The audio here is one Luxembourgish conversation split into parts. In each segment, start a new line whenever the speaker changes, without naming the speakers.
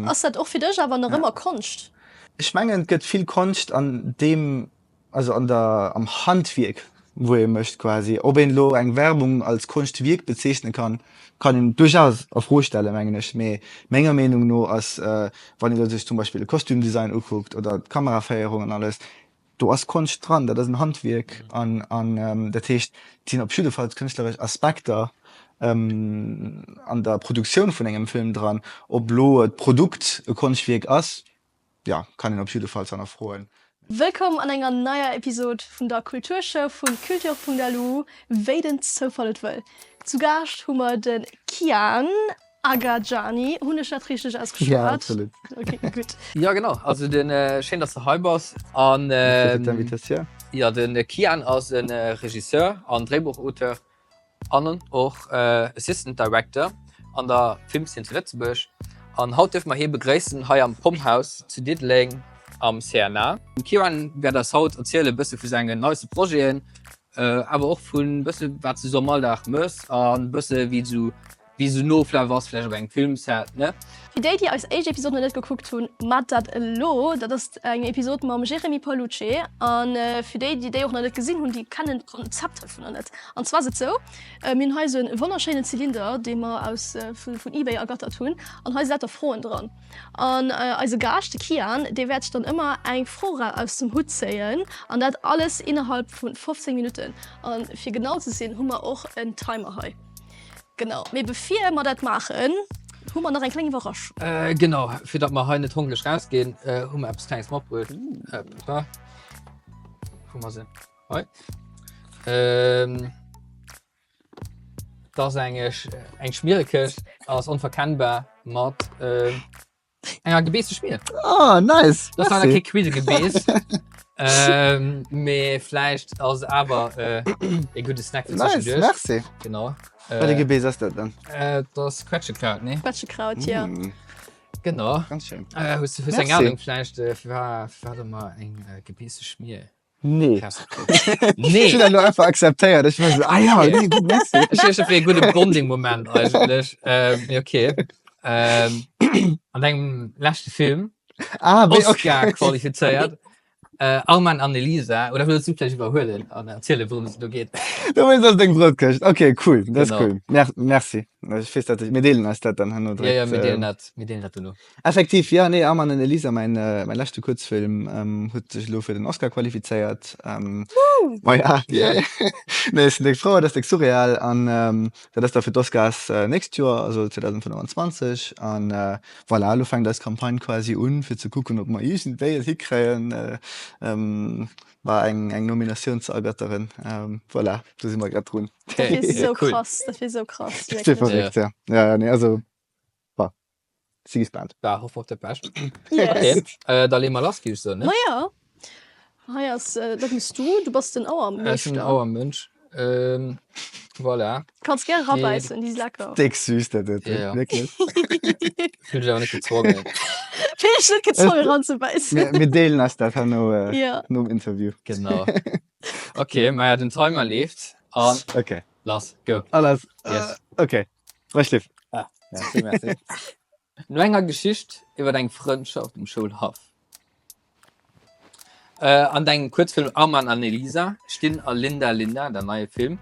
Ass dat och fir dech awer nach ëmmer Konscht?
Ech mengen, et gëtt vill Konscht an deem, also an der, am Handwierk, wou ee mécht quasi. Ob een elo eng Werbung als Konschtwierk bezeechne kann, kann een duerchaus a Fro stellen, mengen ech. Mee menger Meenung no ass, wann een elo sech zum Beispill e Kostümdesign ukuckt oder d'Kameraféierung an alles, do ass Konscht dran, dat ass en Handwierk an an dat heescht, et sinn op jiddefalls kënschtleresch Aspekter an der Produktioun vun engem Film dran. Ob elo d'Produkt e Konschtwierk ass, jo, kann een op jiddefalls hannerfroen.
Wëllkomm an enger neier Episod vun der Kulturshow vu Culture.lu, wéi den Zoufall et wëll. Zu Gaascht hu mer de Kian. Aghajani, hunn ech dat richteg ausgeschwat?
Ja, absolut.
Okay, gutt.
Ja, genau. Also den, schéin, dass de hei bass. An
Merci fir d'Invitatioun.
Jo, den Kian ass e Regisseur an Dréibuchauteur an och Assistant Director an der Filmzeen zu Lëtzebuerg. An haut duerfe mer hie begréissen hei am Pomhouse zu Diddeleng am CNA. Den Kian wäert eis haut erziele bësse vu sengen neiste Projeten, awer och vu bësse wat s de sou am Alldag mëss a bësse wéi sou Wéi esou no vläicht ass, vläicht op engem Filmset, ne?
Fir déi, déi eis éischt Episod nach net gekuckt hunn, maacht dat elo! Dat ass eng Episod mam Jérémy Paulucci. A fir déi, déi déi och nach net gesinn hunn, déi kennen d'Konzept heivun nach net. An zwar ass et esou, Mir hunn hei esou e wonnerschéinen Zylinder, dee mer aus vun eBay ergattert hunn. An hei si lauter Froen dran. An eise Gaascht, de Kian, dee wäert sech dann ëmmer eng Fro aus dem Hutt zéien. An dat alles innerhalb vu 15 Minutten. A fir genau ze sinn, hu mer och en Timer hei. Genau, mee bevir mer dat maachen, hu mer nach eng kleng Iwwerraschung.
Genau, fir datt mer hei net hongreg rausginn, hu mer eppes Klenges matbruecht. Pardon. Wou mer se? Hei. Dat ass eng, eng Schmierekëscht, ass onverkennbar mat. Enger gebeeste Schmier.
Oh, nice.
Das war kee Quiddegebees. ähm, mee vläicht ass awer äh, e gudde Snack
fir nice, zwischendurch. Merci.
Genau.
Äh, Wat e Gebees ass dat dann?
Äh, das Quetschekraut, ne?
Quetschekraut, ja.
Mm.
Genau.
Ganz schön.
Äh, hues du hues eng Ahnung vläicht, äh, fir wa, fir wat ëmmer eng äh, gebeeste Schmier?
Nee.
Nee.
Ech hunn dat elo einfach akzeptéiert. Ech war esou, ah ja, nee, gutt, merci.
Ech duecht, dat wier e gudde Bonding-Moment eigentlech. Ähm, mee okay. Ähm, an dengem leschte Film,
Ah, wéi, okay.
Oscar qualifizéiert, äh, Arman an Elisa, oder wëlls du vläicht iwwerhuelen an erzielen, wourëms et do geet?
Du mengst, dat ass deng Broutkëscht. Okay, cool, dat ass
Genau.
cool. Mer merci. Ech weess, dat mir deelen eis dat dann herno
Ja, ja,
direkt.
mir deelen dat, mir deelen dat dono.
Effektiv, jo, nee, Armand and Elisa, mäin, mäin leschte Kuerzfilm, huet sech elo fir den Oscar qualifizéiert. Ma ja, yeah. Nee, ech sinn déck frou, et ass déck surreal an dat ass da fir d'Oscars nächst Joer, also 2025. An voilà, elo fänkt eis Campagne quasi un, fir ze kucken, ob mer iergendwéi et hikréien, mar eng, eng Nominatioun ze ergatteren. Voilà, do si mer grad drun.
Dat wier esou krass, dat wier esou krass,
Dat wier
wierklech.
verréckt, ja. Ja, nee, also. Bon, si gespaant.
Da hoffe mer op dat Bescht.
Yes.
Okay, äh, da leeë mer lass, géif ech soen, ne?
Ma ja, hei ass, äh, dat muss du, du bass den
Ech sinn den
Auermeeschter.
Auermënsch. Ähm, voilà.
Kanns gär erabäissen, déi si lecker.
Déck süß dat huet,
Ja, ja.
wierklech.
Fühl dech awer net gezwongen.
Fühl dech net gezwongen eranzebäissen.
Mir, mir deelen eis dat herno äh,
Ja.
nom Interview.
Genau. Okay, maja, den Timer leeft an
Okay.
lass, go.
A lass.
Yes.
Äh, okay. Brech lief.
Ah, merci, merci. No enger Geschicht iwwer eng Frëndschaft um Schoulhaff. Äh, an dengem Kuerzfilm Arman an Elisa stinn a Linda Linda, der neie Film,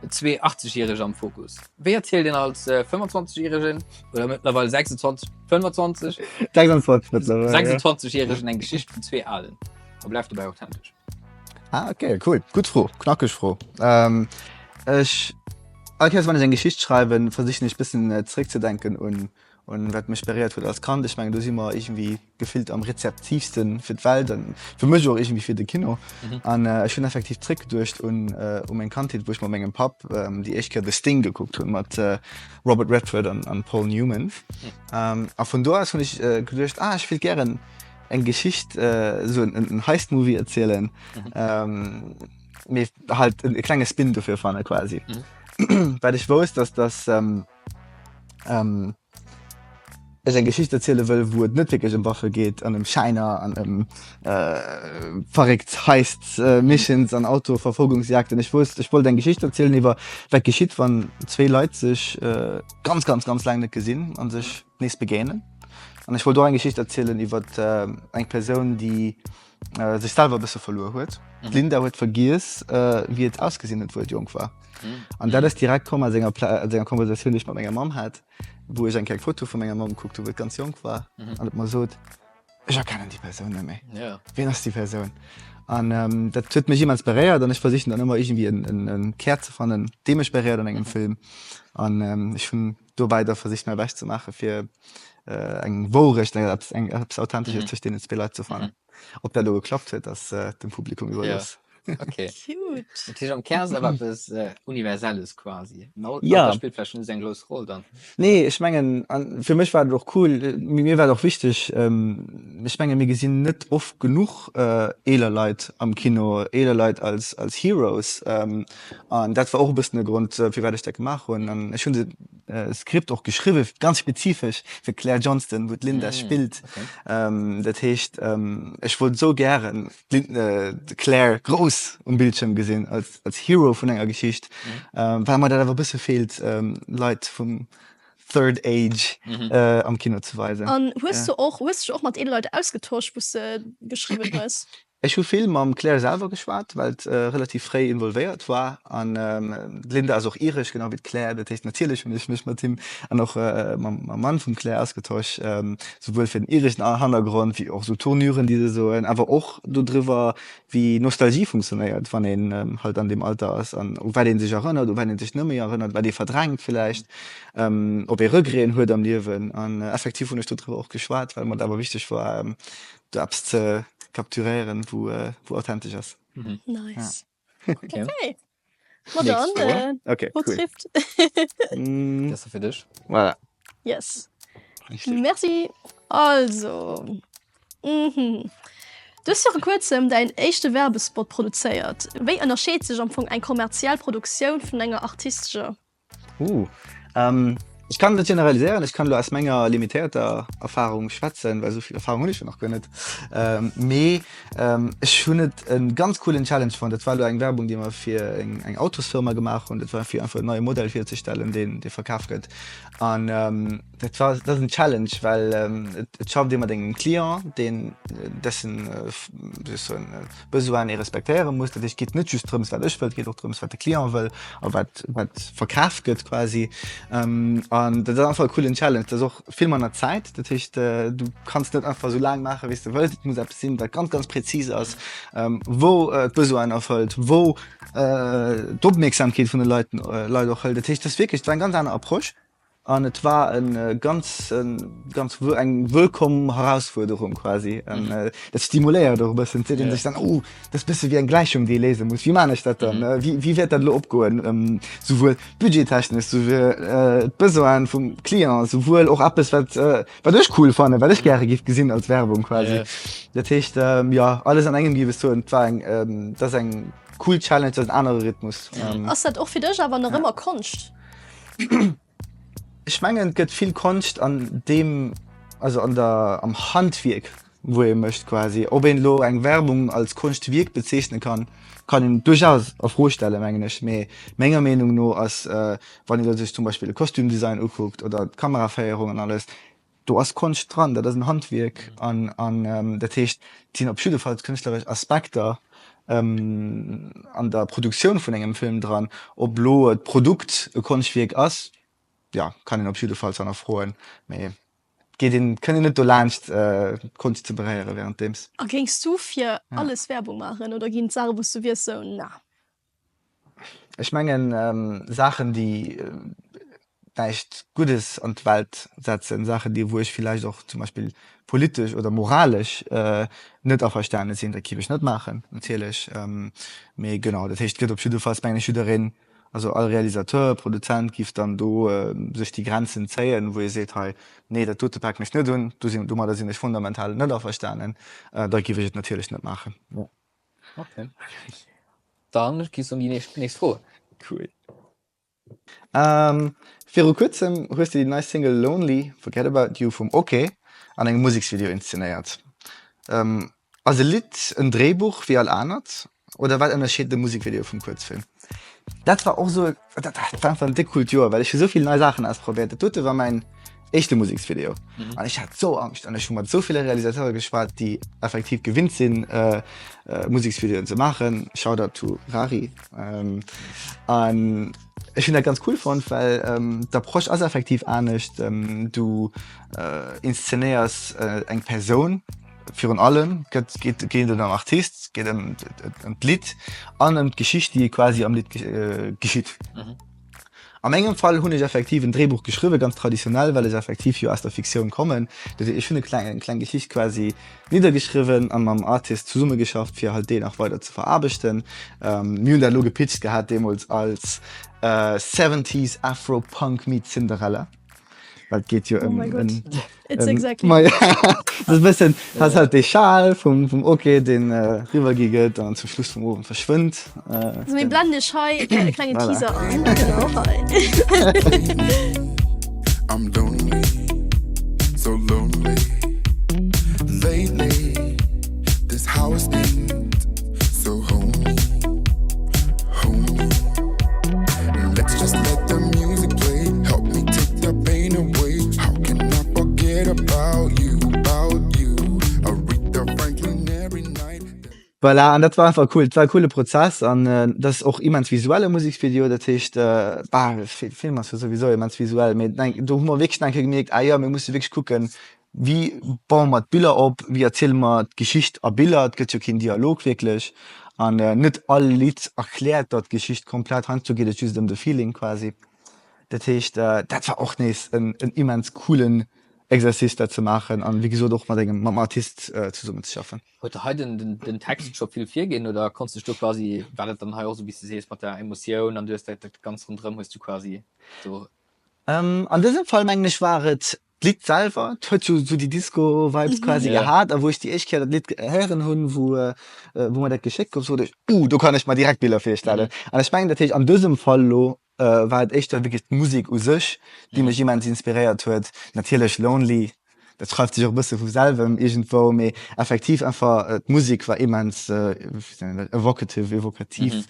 zwee 80 Järeger am Fokus. Wéi erzielt een als 25 Järegen oder mëttlerweil 26, 25?
26 mëttlerweil.
26 Järegen eng Geschicht vun zwee Alen a bleift dobäi authentesch?
Ah, okay, cool. Gutt Fro, knackeg Fro. Ähm, ech, all Kéiers wann ech eng Geschicht schreiwen, versichen ech bëssen zeréckzedenken un, un wat mech beréiert huet als Kand. Ech mengen, do si mer iergendwéi gefillt am rezeptiivste fir d'Welt an fir mech och iergendwéi fir de Kino. An ech hunn effektiv zeréckgeduecht un, u meng Kandheet, wou ech mat mengem Papp déi éischt Kéier The Sting gekuckt hunn mat Robert Redford an, an Paul Newman. A vun do aus hunn ech geduecht, ah, ech wéilt gären eng Geschicht, esou en Heist-Movie erzielen, mee halt e klenge Spin dofir fanne quasi. Wat ech wousst, ass, dass ech eng Geschicht erziele wëll, wou et net wierklech ëm Waffe geet an ëm Schäiner an ëm verréckt Heist-Missions an Autoverfolgungsjagden. Ech wousst, ech wollt eng Geschicht erzielen iwwer wat geschitt, wann zwee Leit sech ganz, ganz, ganz laang net gesinn a sech nees begéinen. An ech wollt och eng Geschicht erzielen iwwer eng Persoun, déi sech selwer e bësse verluer huet. D'Linda huet vergiess, wéi et ausgesinn huet, wou et jonk war. An dat ass direkt komm aus enger aus enger Konversatioun, déi ech mat menger Mamm hat, wou ech eng Kéier eng Foto vu menger Mamm gekuckt hu wou et ganz jonk war an et mer sot, Ech erkennen déi Persoun net méi. Wien ass déi Persoun? An dat huet mech immens beréiert an ech versichen dann ëmmer iergendwéi en Kär ze fannen, dee mech beréiert an engem Film. An ech hunn dobäi da versicht mäi Bescht ze maache fir eng Wourecht, eppes eng eppes Authentesches tëscht deenen zwee Leit ze fannen. Ob dat elo geklappt huet, ass dem Publikum iwwerlooss.
Okay.
Cute.
Dat heescht am Kär ass et awer eppes Universelles quasi.
Ja.
Alter spillt vläicht net esou eng grouss Roll dann.
Nee, ech mengen, an fir mech war et och cool, mir war et och wichteg, ech menge mir gesinn net oft genuch eeler Leit am Kino, eeler Leit als als Heroes. An dat war och e bëssen de Grond, firwat ech dat gemaach hunn. An ech hunn de Skript och geschriwwe ganz spezifesch fir d'Claire Johnston, wou d'Linda spillt. Dat heescht, ech wollt esou gären d'Claire grouss um Bildschierm gesinn als als Hero vun enger Geschicht, well mer dat awer e bësse feelt, Leit vum Third Age am Kino ze weisen.
An hues du och, hues dech och mat eeler Leit ausgetosch, wou s de geschriwwen hues?
Ech hu vill mam Claire selwer geschwat, well et relativ fréi involvéiert war. An d'Linda ass och iresch, genau wéi d'Claire. Dat heescht, natierlech hunn ech mech mat him an och mam Mann vum Claire ausgetosch, souwuel fir den ireschen Hannergrond wéi och esou Tournuren, déi se soen, awer och dodriwwer, wéi Nostalgie funktionéiert, wann een halt an deem Alter ass an u wat ee sech erënnert, u wat ee sech net méi erënnert, wat ee verdrängt villäicht, ob ee Regreten huet am Liewen. An effektiv hunn ech dodriwwer och geschwat, well mer et awer wichteg war, do eppes ze capturéieren, wou wou authentesch ass.
Nice.
Okay.
Okay. Ma dann, äh,
Okay,
wo
cool.
trifft.
Mm,
Dat ass fir dech.
voilà.
Yes.
Richtig.
Merci. Also. Mhm. Du hues viru kuerzem däin éischte Werbespot produzéiert. Wéi ënnerscheet sech am Fong eng kommerziell Produktioun vun enger artistescher?
Uh, ähm, ech kann net generaliséieren, ech kann elo aus menger limitéierter Erfahrung schwätzen, well esou vill Erfahrung hunn ech jo nach guer net. Ähm, mee ähm, ech hunn et e ganz coolen Challenge fonnt. Dat war elo eng Werbung, déi mer fir eng, eng Autosfirma gemaach hunn. Dat war fir einfach en neie Modell virzestellen, deen, dee verkaf gëtt. An ähm, dat war, dat ass en Challenge, well ähm, et, et schafft ee mat engem Client, deen dessen, äh, wéi soll ech soen, Besoinen ee respektéiere muss. Dat heescht, et geet net just drëms, wat ech wëll, et geet och drëms, wat de Client wëll a wat, wat verkaf gëtt quasi. An dat ass einfach e coolen Challenge. Dat ass och vill manner Zäit. Dat heescht, du kanns net einfach esou laang maachen, wéi s de wëlls. Et muss eppes sinn, wat ganz, ganz präzis ass, wou d'Besoinen erfëllt, wou d'Opmierksamkeet vun de Leit, Leit och hëlt. Dat heescht, dat ass wierklech, dat war eng ganz aner Approche. An et war e ganz, ganz eng wëllkomm Herausfuerderung quasi. An dat stimuléiert och e bëssen. Et seet ee sech dann, oh, dat ass e bësse wéi eng Gläichung, déi ee léise muss. Wéi maan ech dat dann? Wéi, wéi wäert dat elo opgoen? Souwuel budgettechnesch, souwuel d'Besoine vum Client, souwuel och eppes, wat, wat ech cool fannen, wat ech gäre géif gesinn als Werbung quasi. Dat heescht, jo, alles an engem géif ech soen, et war eng, dat ass eng cool Challenge, dat ass en anere Rhythmus.
Ass dat och fir dech awer nach ëmmer Konscht?
Ech mengen et gëtt vill Konscht an deem, also an der, am Handwierk wou ee mécht quasi. Ob een elo eng Werbung als Konschtwierk bezeechne kann, kann een duerchaus a Fro stellen, mengen ech. Mee menger Meenung no ass, wann ee sech zum Beispill de Kostümdesign ukuckt oder d'Kameraféierung an alles, Do ass Konscht dran, dat ass en Handwierk an an dat heescht, et sinn op jiddefalls kënschtleresch Aspekter an der Produktioun vun engem Film dran. Ob elo d'Produkt e Konschtwierk ass, jo, kann een op jiddefalls hannerfroen, mee et geet een, et kënnt een net dolaanscht d'Konscht ze beréiere wärenddeems.
A géings du fir alles Werbung maachen oder ginn et Saache wou s du wiers sou, na?
Ech mengen Saachen déi näischt Guddes an d'Welt setzen, Saachen déi wou ech villäicht och zum Beispill politesch oder moralesch net averstane sinn, dat géif ech net maachen natierlech. Mee genau, dat heescht et gëtt op jiddefalls mengen ech jiddereen, also all Realisateur, Produzent giff dann do sech déi Grenzen zéien, wou ee seet, hei nee dat dote paken ech net un, do sinn domadder sinn ech fundamental net averstanen, da giff ech et natierlech net maachen.
Okay. Dann gehst du an die nächst, nächst Fro.
Cool. Ähm, viru kuerzem hues de déi nei Single Lonely, Forget About You vum Ok an engem Museksvideo inszenéiert. Ähm, ass e Lidd en Dréibuch wéi all anert oder wat ënnerscheet de Musekvideo vum Kuerzfilm? Dat war och sou, dat war einfach en déck coolt Joer, well ech hu sou vill nei Saachen ausprobéiert. Dat dote war mäin. Éischte Museksvideo. An ech hat sou Angscht an ech hu mat sou ville Realisateure geschwat, déi effektiv gewinnt sinn, Museksvideoen ze maachen. Shoutout to Rari. An ech hunn dat ganz cool fonnt, well d'Approche ass effektiv anescht. Du inszenéiers eng Persoun virun allem, gëtt geet geet et ëm Artist, geet ëm ëm d'Lidd an ëm d'Geschicht, déi quasi am Lidd geschitt. A mengem Fall hunn ech effektiv en Dréibuch geschriwwen, ganz traditionell, well ech effektiv jo aus der Fiktioun kommen. Dat heescht, ech hunn e kleng, eng kleng Geschicht quasi niddergeschriwwen a mam Artist zesummegeschafft, fir halt déi nach weider ze veraarbechten. Mir hunn dat elo gepitcht gehat deemools als Seventies Afro Punk meets Cinderella. Well et geet jo
ëm. Oh my God. It's exactly.
Ma ja, dat ass e bëssen, dat ass halt dee Schal vum, vum Ok, deen eriwwer gi gëtt an zum Schluss vum Owend verschwënnt.
Also mir blenden iech hei e klengen
Voilà.
Teaser an. Genau, hei.
I'm lonely, so lonely lately. This house ain't so homey, homey. Let's just let the music play. Help me take the pain away. How can I forget about you, about you? Aretha Franklin every night.
Voilà, an dat war einfach cool. Et war e coole Prozess an dat ass och immens visuelle Museksvideo. Dat heescht, bah, Film ass jo souwisou immens visuell, mee do hu mer wierklech nach eng Kéier gemierkt, ah jo, mir musse wierklech kucken, Wéi baue mer d'Biller op? Wéi erziele mer d'Geschicht a Biller? Et gëtt jo keen Dialog wierklech an net all Lidd erkläert der d'Geschicht komplett. Heiansdo geet et just ëm de Feeling quasi. Dat heescht, dat war och nees en immens coolen Exercice dat ze maachen an wéi gesot och mat engem, mam Artist zesummen ze schaffen.
Huet der hei den Text scho vill virginn oder konns dech do quasi, war dat dann hei och esou wéi s de sees mat der Emotioun an du hues dat Ganzt ronderëm hues du quasi do.
An dësem Fall mengen ech war et D'Lidd selwer, et huet jo sou déi Disco-Vibes quasi gehat a wou ech déi éischt Kéier dat Lidd héieren hunn, wou wou mer dat geschéckt gouf, sot ech, Uh, do kann ech mer direkt Biller virstellen. An ech mengen, dat heescht an dësem Fall elo war et éischter wierklech d'Musek u sech, déi mech immens inspiréiert huet. Natierlech Lonely, dat schreift sech och e bësse vu selwem iergendwou, mee effektiv einfach d'Musek war immens, wéi nennt een dat, evocative, evocativ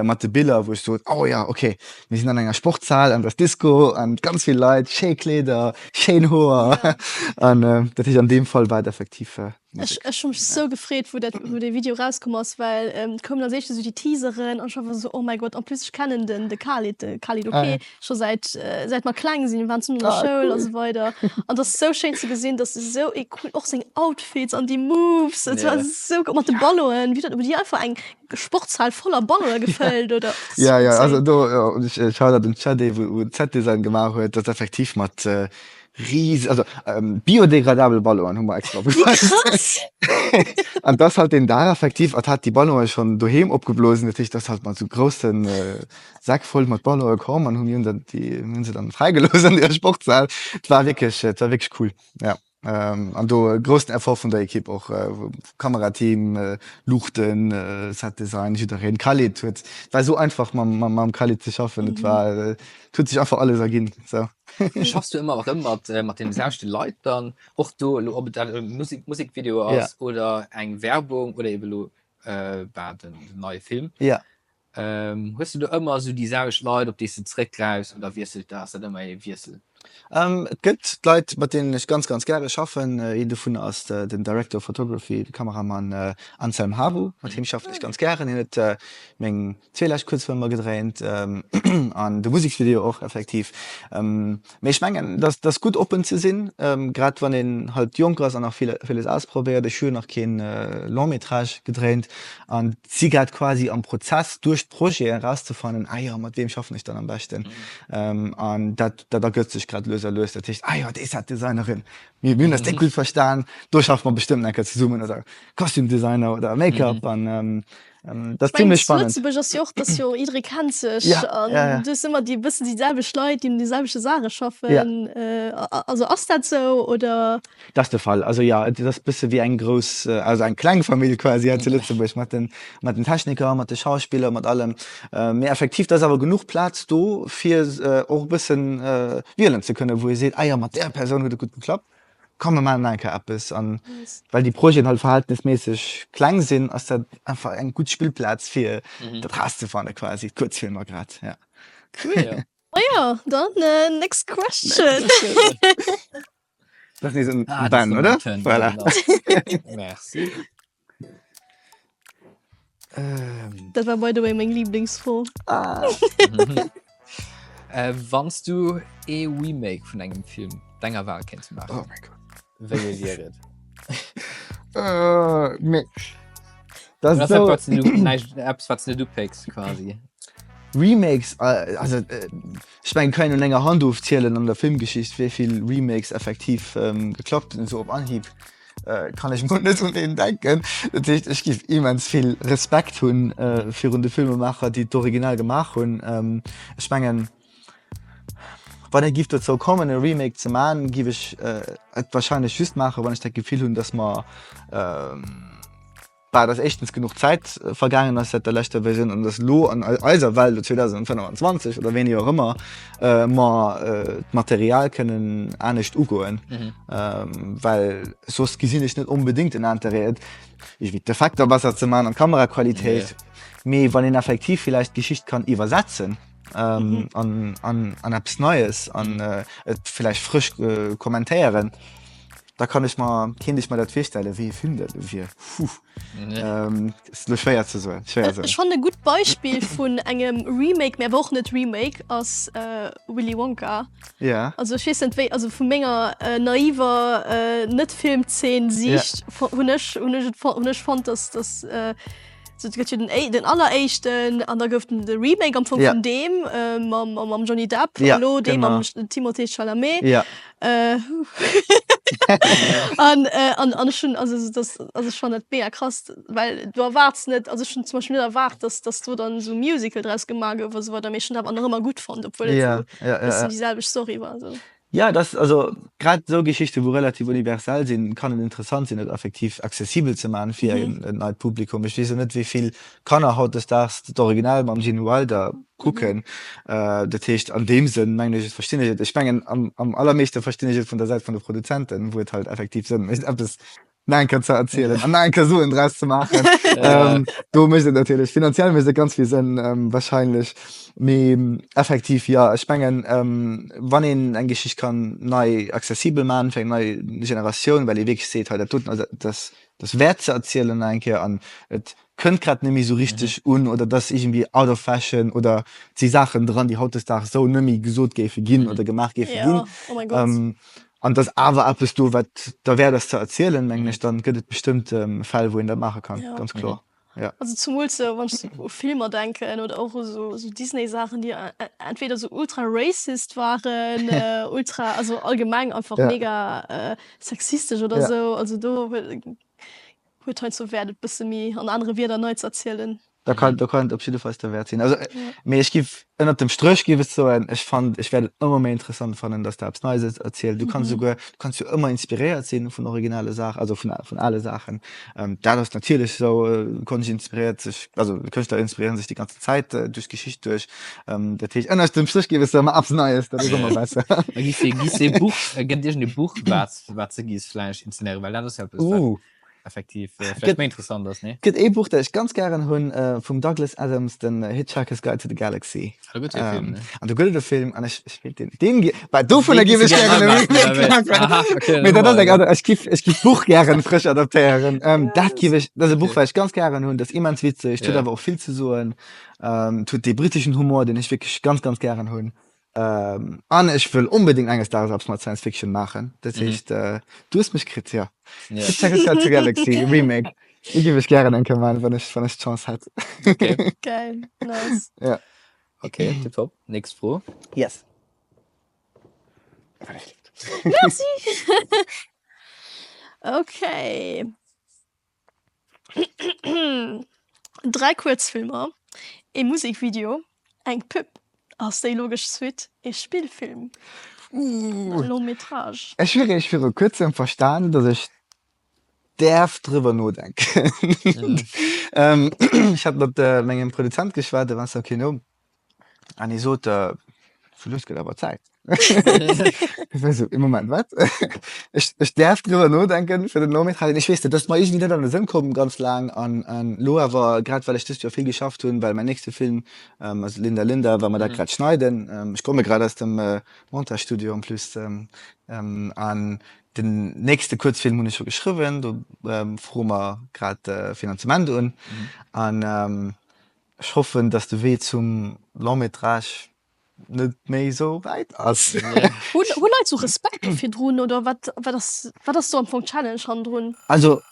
mat de Biller, wou ech sot, oh ja, okay, Mir sinn an enger Sportshal an et ass Disco an ganz vill Leit, schéi Kleeder, schéin Hoer an dat heescht an deem Fall war et effektiv
Ech ech hu mech sou gefreet wou dat wou dee Video rauskomm ass, well et koumen als éischt esou déi Teaseren an ech war esou oh mäi Gott. En plus ech kennen den de Khalid, de Khalid Ok scho säit säit mer kleng sinn, mir waren zesummen an der Schoul a sou weider an et ass sou schéin ze gesinn, dass esou ee cool och seng Outfits an déi Moves, et war sou mat de Ballonen, wéi dat wou déi einfach eng Sportshal voller Ballonen gefëllt oder?
Ja, ja, also do, ech shoutout un d'Shadé, wou d'Set-Design gemaach huet, dat effektiv mat ris-, also biodegradabele Ballonen hu mer extra opgepasst.
Wéi krass!
An dass halt deen Dag effektiv, et hat déi Ballonen schonn doheem opgeblosen, dat heescht, dass halt mat sou grousse Säck voll mat Ballonen komm an hu mir hunn dann déi, mir hunn se dann fräigelooss an der Sportshal. Et war wierklech, et war wierklech cool, ja. An do e groussen Effort vun der Ekipp och, Kamerateam, Luuchten, Setdesign, jiddereen. Khalid huet, et war esou einfach mam mam Khalid ze schaffen, et war, et huet sech einfach alles erginn sou.
Schaffs du ëmmer erëm mat mat deene selwechte Leit dann och do elo, ob et dat e Musek Musekvideo ass oder eng Werbung oder ebe elo war den neie Film? Hues du do ëmmer esou déi selwecht Leit, op déi s de zréckgräifs oder wiesselt dat, ass dat ëmmer ee Wiessel?
Et gëtt Leit, mat deenen ech ganz, ganz gäre schaffen. Een dovun ass den Director of Photography, de Kameramann Anselm Habu. Mat him schaffen ech ganz gären. Hien huet meng zwee lescht Kuerzfilmer gedréint an de Museksvideo och effektiv. Mee ech mengen, et ass gutt oppen ze sinn, grad wann een halt jonk ass an nach villes ausprobéiert. Ech hu jo nach keen Long métrage gedréint an si grad quasi am Prozess duerch d'Projeten erauszefannen, ah jo, mat weem schaffen ech dann am beschten. An dat dat ergëtt sech grad lues a lues. Dat heescht, ah jo, déi Set-Designerin, mir hunn eis déck gutt verstan, do schaffe mer bestëmmt eng Kéier zesummen oder Costume Designer oder Make-up an Dat ass zimmlech spannend.
Lëtzebuerg ass jo och, dass jo jidderee kennt sech an du hues ëmmer déi bëssen déi selwecht Leit, déi un de selwechte Saache schaffen. Also ass dat sou oder?
Dat ass de Fall. Also jo, et ass bësse wéi eng grouss, also eng kleng Famill quasi hei zu Lëtzebuerg mat den, mat den Techniker, mat de Schauspiller, mat allem. Mee effektiv, et ass awer genuch Plaz do, fir och e bëssen wielen ze kënnen, wou ee seet, ah jo, mat där Persoun huet et gutt geklappt. Komm mir maachen nach eng Kéier eppes. An well déi Projeten halt verhältnisméisseg kleng sinn, ass dat einfach eng gutt Spillplaz fir dat rauszefannen quasi, d'Kuerzfilmer grad, ja.
Cool.
Majo, dann next question.
Dat ass nees en
Ah, dat ass
Ben,
lo
oder?
mäin Turn,
Voilà.
genau. Merci. Ähm.
Dat war by the way meng Lieblingsfro.
Ah.
Äh, wann s du ee Remake vun engem Film denger Wahl kéints maachen,
Oh mäi Gott.
wéi ee wier et?
Äh, mee dat
Dat
ass
ass
esou.
eppes, wat du näischt, eppes, wat s du net upécks quasi.
Remakes, äh, also äh, ech mengen, kann een un enger Hand ofzielen an der Filmgeschicht, wéi vill Remakes effektiv ähm, geklappt hunn. Esou op Anhieb äh, kann ech mol net un een denken. Dat heescht, ech géif immens vill Respekt hunn äh, virun de Filmemaacher, déi d'Original gemaach hunn. Ähm, ech mengen, wann et giff dozou kommen, e Remake ze man, giff ech äh, et wahrscheinlech just maachen, wann ech dat Gefill hunn, dass mer ähm, Bah, dass éischtens genuch Zäit vergaangen ass säit der leschter Versioun an dass elo an eiser Welt, elo 2025 oder wéini och ëmmer, mer d'Material kënnen anescht ugoen. Well soss gesinn ech net onbedéngt en Interêt, et iergendwéi d'Effekter besser ze maachen an d'Kameraqualitéit. Mee wann een effektiv villäicht d'Geschicht kann iwwersetzen an an eppes Neies an et villäicht frësch kommentéieren, Da kann ech mer, kéint ech mer dat virstellen, wéi e Film dat elo wier. Puh. Ass elo schwéier ze soen, schwéier soen.
Ech fannen e gutt Beispill vun engem Remake, mä awer och net Remake, ass Willy Wonka.
Ja.
Also ech weess net wéi, also vu menger naiver Net-Film-Zeen Siicht hunn ech, hunn ech et, hunn ech fonnt, dass, dass So, et gëtt jo den, den alleréischten an da gouf den de Remake am Fong
Ja.
vun deem äh, mam, mam, mam Johnny Depp
Ja,
an lo dee
genau.
mam Timothée Chalamet.
Ja.
Äh, an, äh, an, an ech hunn, also das, also ech fannen dat mega krass, well du erwaarts net, also ech hunn zum Beispill net erwaart, dass, dass do dann esou Musical draus gemaach gouf a sou weider, mee ech hunn dat awer nach ëmmer gutt fonnt, obwuel et
Ja,
esou
ja, ja,
bëssen
ja.
déi selwecht Story war. Esou.
Jo, et ass also grad esou Geschichten, wou relativ universell sinn, kann et interessant sinn, et effektiv accessibel ze maachen fir en neit Publikum. Ech weess och net, wéi vill Kanner hautdesdaags d'Original mam Gene Wilder kucken. Dat heescht, an deem Sënn mengen ech, verstinn ech et. Ech mengen, am allermeeschte verstinn ech et vun der Säit vun de Produzenten, wou et halt effektiv Sënn mécht, eppes nach eng Kéier ze erzielen an nach eng Kéier Suen draus ze maachen. ähm, do mécht et natierlech finanziell mécht et ganz vill Sënn ähm, wahrscheinlech. Mee effektiv ja, ech mengen ähm, wann een eng Geschicht kann nei accessibel maachen fir eng nei Generatioun, well ee wierklech seet, hei dat doten ass dat dat wäert ze erzielen nach eng Kéier an et kënnt grad net méi sou richteg un oder et ass iergendwéi out of fashion oder et si Saachen dran, déi hautdesdaags esou net méi gesot géife ginn oder gemaach géife
Ja,
ginn.
oh mein Gott.
An et ass awer eppes do, wat derwäert ass ze erzielen, mengen ech, dann gëtt et bestëmmt Fäll, wou een dat maache kann,
Ja.
ganz kloer, ja.
Also zumools sou, wann ech sou u Filmer denken oder och u sou sou Disney-Saachen, déi entweder sou ultra racist waren, ultra, also allgemeng einfach
Ja.
mega sexistesch oder
Ja.
sou. Also do huet heiansdo Wäert et bësse méi an anere Wierder nei ze erzielen.
Da kann, da kann et op jiddefalls derwäert sinn. Also, mee ech giff, ënnert dem Stréch giff ech soen, ech fand, ech wäert et ëmmer méi interessant fannen, dass der eppes Neies erzielt. Du kanns esouguer, du kanns jo ëmmer inspiréiert sinn vun originale Saachen, also vun, vun ale Saachen. Dat ass natierlech esou, Konscht inspiréiert sech, also Kënschtler inspiréieren sech déi ganzen Zäit duerch d'Geschicht duerch. Dat heescht, ënnert dem Stréch giff ech soen, ma eppes Neies, dat ass ëmmer besser.
Da giff de, giss de e Buch, gëtt et iergend e Buch, wat, wat s de giss vläicht inzenéieren, well dat ass jo eppes, wat. Effektiv, äh, vläicht méi interessant ass, nee?
Gëtt ee Buch, dat ech ganz gären hunn, äh, vum Douglas Adams, den Hitchhiker's Guide to the Galaxy.
Ah, do gëtt jo e Film, ne?
An do gëtt et e Film, an ech, ech wéilt deen, deen, well dovunner
Deen
géif
giss
ech
du gär
gären e
nei maachen,
Remake
oder wéi?
maachen.
Aha, okay,
Mee dat ass eng
dann
aner, ech giff, ech giff d'Buch gären frësch adaptéieren. Ähm, dat giff ech, dat ass e Buch,
Okay.
wat ech ganz gären hunn, dat ass immens witzeg, et huet
Ja.
awer och vill ze soen. Ähm, et huet dee britteschen Humor, deen ech wierklech ganz, ganz gären hunn. Ähm, an ech wëll onbedéngt enges Daags eppes mat Science Fiction maachen. Dat heescht, äh, du hues mech kritt, jo.
Ja.
Hitchhiker's Guide to the Galaxy Remake. Dee géif ech gären eng Kéier maachen, wann ech, wann ech d'Chance hätt.
Okay.
Geil, nice.
Ja.
Okay, tipptopp. Nächst Fro.
Yes.
Merci! Okay. 3 Kuerzfilmer, ee Musekvideo, eng Pub, ass déi logesch Suite ee Spillfilm, Long métrage.
Ech hu réischt viru kuerzem verstan, datt ech däerf driwwer nodenken. Ech hat mat mengem Produzent geschwat, de Vincent Queneau, an hie sot, Lues gëtt awer Zäit. Ech war esou, ee Moment, wat? Ech, ech däerf driwwer nodenken fir den Long métrage. Ech weess net, dat ass mer iergendwéi net an de Sënn komm ganz laang an, an elo awer, grad well ech dëst Joer vill geschafft hunn, well mäin nächste Film, also Linda Linda, well mer dat grad schneiden, ech komme grad aus dem Montagestudio en plus, an den nächste Kuerzfilm hunn ech scho geschriwwen, do froe mer grad Finanzement un an ech hoffen, datt de Wee zum Long métrage net méi esou wäit ass.
Hu Leit sou Respekt do virdrun oder wat wat ass wat ass do am Fong d'Challenge hannendrun?
Also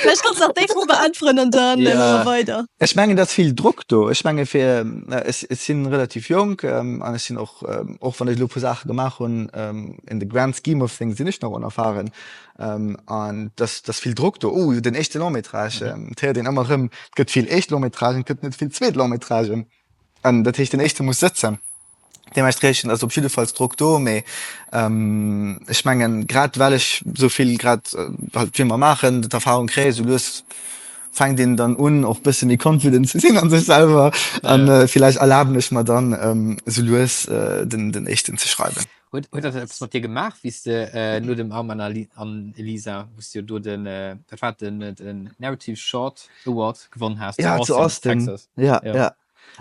Vläicht kanns de nach déi Fro beäntweren an dann maache mer weider.
Ech mengen et ass vill Drock do. Ech menge fir ech si relativ jonk an ech sinn och och wann ech elo e puer Saache gemaach hunn, in the grand scheme of things sinn ech nach onerfahren. An dass dass vill Drock do, oh den éischte Long-métrage, et héiert een ëmmer erëm, et gëtt vill éischt Long-métragen, et gëtt net vill zweet Long-métragen. An dat heescht, den éischte muss sëtzen. Deementspriechend ass op jiddefalls Drock do, mee ech mengen, grad well ech esou vill grad halt Filmer maachen, d'Erfahrung kréien, esou lues fänkt een dann un och bësse méi confident ze sinn an sech selwer an villäicht erlaben ech mer dann esou lues den den éischten ze schreiwen.
Huet huet dat eppes mat dir gemaach, wéi s de no dem Arman an Elisa, wou s de jo do den, wat war et, den den Narrative Short Award gewonn has
zu
Austin,
ja, zu Austin.
Texas?
Ja, ja.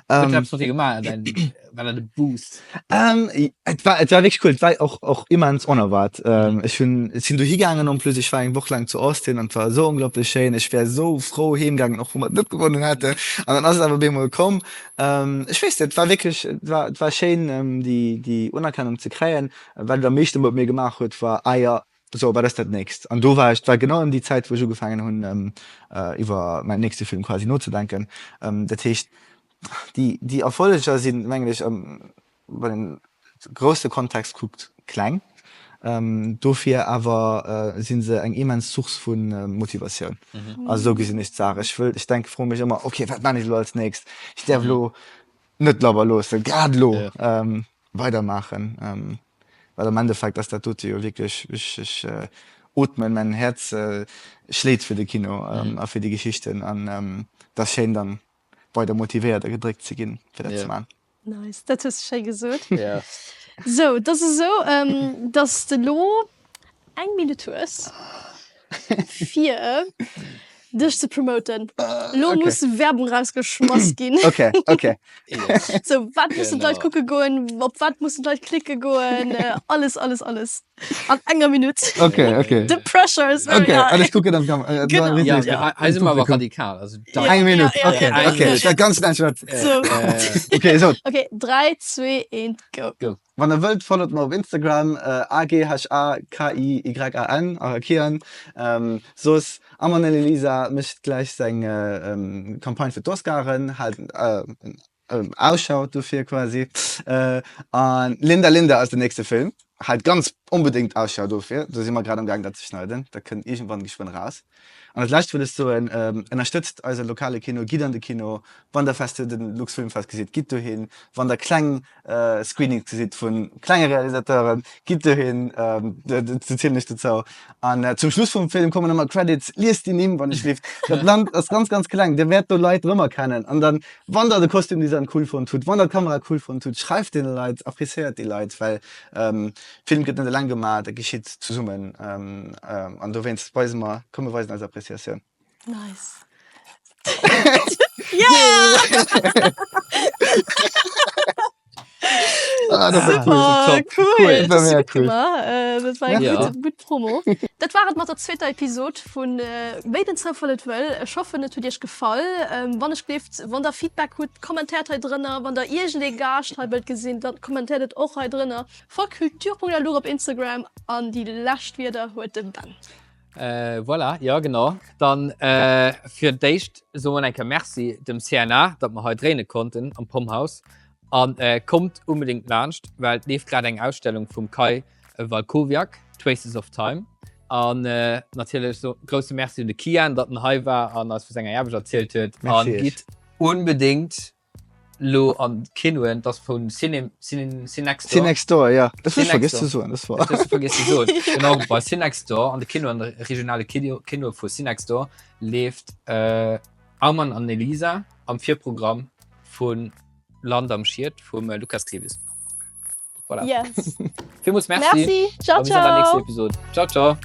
Huet dat eppes mat dir gemaach? Dein, war dat e Boost?
Et war, et war wierklech cool. Et war och, och immens onerwaart. Ech hunn, ech sinn dohi gaangen en plus, ech war eng Woch laang zu Austin an et war esou onglaublich schéin. Ech wär esou frou heem gaangen, och wa mer et net gewonnen hätten. An dann ass et awer op eemol komm. Ech weess net, et war wierklech, et war, et war schéin déi, déi Unerkennung ze kréien. Wat et am meeschte mat mir gemaach huet, war, ah jo, sou, wat ass dat nächst? An do war ech, et war genau ëm déi Zäit, wou ech ugefaangen hunn iwwer mäin nächste Film quasi nozedenken. Dat heescht, déi, déi Erfolleger sinn, mengen ech, wann een de grousse Kontext kuckt, kleng. Dofir awer si se eng immens Source vu Motivatioun. Also esou gesinn ech d'Saach. Ech wëll, ech denke, froe mech ëmmer, ok, wat maan ech elo als nächst? Ech däerf elo net labber loossen, grad elo weidermaachen, well am Endeffekt ass dat dote jo wierklech, ech, ech ootmen, mäin Häerz schléit fir de Kino a fir déi Geschichten an et ass schéin dann weider motivéiert a gedréckt ze ginn, fir dat ze maachen.
Nice, dat hues de schéi gesot. Sou, et ass esou, dass de lo eng Minutt hues, fir dech ze promoten. Lo muss Werbung rausgeschmass ginn.
Ok, ok.
Sou, wat mussen d'Leit kucke goen? Op wat mussen d'Leit klicke goen? Alles, alles, alles. An enger Minutt.
Ok, ok.
The pressure is very
Ok,
high.
an ech kucken an d'Kamera.
Genau.
Ja, ja, hei si mer awer radikal. Also, da,
Eng Minutt,
Ja, ja,
ok,
ja,
ok.
ja.
Dat ganzt Äntwert.
So.
äh,
Ok, so.
Ok, 3, 2, 1, go.
go.
Wann der wëllt, followt mer op Instagram, A-G-H-A-K-I-Y-A-N, Aghakiyan. Soss, Arman El Elisa mécht gläich seng Campagne fir d'Oscaren, haalt Ausschau dofir quasi. An Linda Linda ass den nächste Film. Haalt ganz onbedéngt Ausschau dofir. Do si mer grad am gaang dat ze schneiden. Dat kënnt iergendwann geschwënn eraus. An als lescht wëll ech soen, ënnerstëtzt eise lokale Kino, gitt an de Kino. Wann der Feste den Luxfilmfest gesitt, gitt dohin. Wann der kleng Screenings gesitt vu klenge Realisateuren, gitt dohin. Do zielen ech dozou. An zum Schluss vum Film kommen ëmmer Credits. Liest déi Nimm wann ech lift. Dat Land ass ganz ganz kleng. Dir wäert do Leit erëmerkennen. An dann Wann der de Kostümdesign cool fonnt hutt, wann der d'Kamera cool fonnt hutt, schreift deene Leit, appréciéiert déi Leit, well Film gëtt net eleng gemaach, dat geschitt zesummen an dowéinst weise mer, komm mir weisen eis Appréciatioun.
Nice. Yeah!
Ah, dat war cool.
Super, cool.
Cool.
Dat hast du
Mega
gutt
cool.
gemaach. Äh, dat war eng
Ja.
gutt, gutt Promo. Dat war et mat der zweeter Episod vun äh, Wéi den Zoufall et wëll. Ech hoffen, et huet iech gefall. Ähm, wann ech gleeft, wann der Feedback hutt, kommentéiert hei drënner. Wann der iergendee Gaascht hei wëllt gesinn, dann kommentéiert et och hei drënner. Folgt kultur.alur op Instagram an déi lescht Wierder huet de Ben.
Äh, voilà, ja genau. Dann äh, fir d'éischt soen eng Kéier Merci dem CNA, datt mer hei dréine konnten am Pomhouse. An äh, kommt unbedingt laanscht, well et leeft grad eng Ausstellung vum Kai Walkowiak, Traces of Time. An äh, natierlech so grousse Merci un de Kian, datt en hei war an eis vu senger Aarbecht erzielt huet.
Merci
An
iech.
gitt unbedingt Lo an d'Kinoen, dass vun Cine, Cine, Cinextdoor.
Cinextdoor, ja. Dat hunn ech vergiess
Cinextdoor.
ze soen, dat war.
Dat hues du vergiess ze soen. Genau, bei Cinextdoor, an de Kinoen, de regionale Kino, Kino vu Cinextdoor leeft äh. Arman an Elisa am Virprogramm vu Land am Schiet vum Lukas Klewes. Voilà.
Yes.
Villmools Merci.
Merci. Ciao,
A bis an der nächster
ciao.
Episode. Ciao, ciao.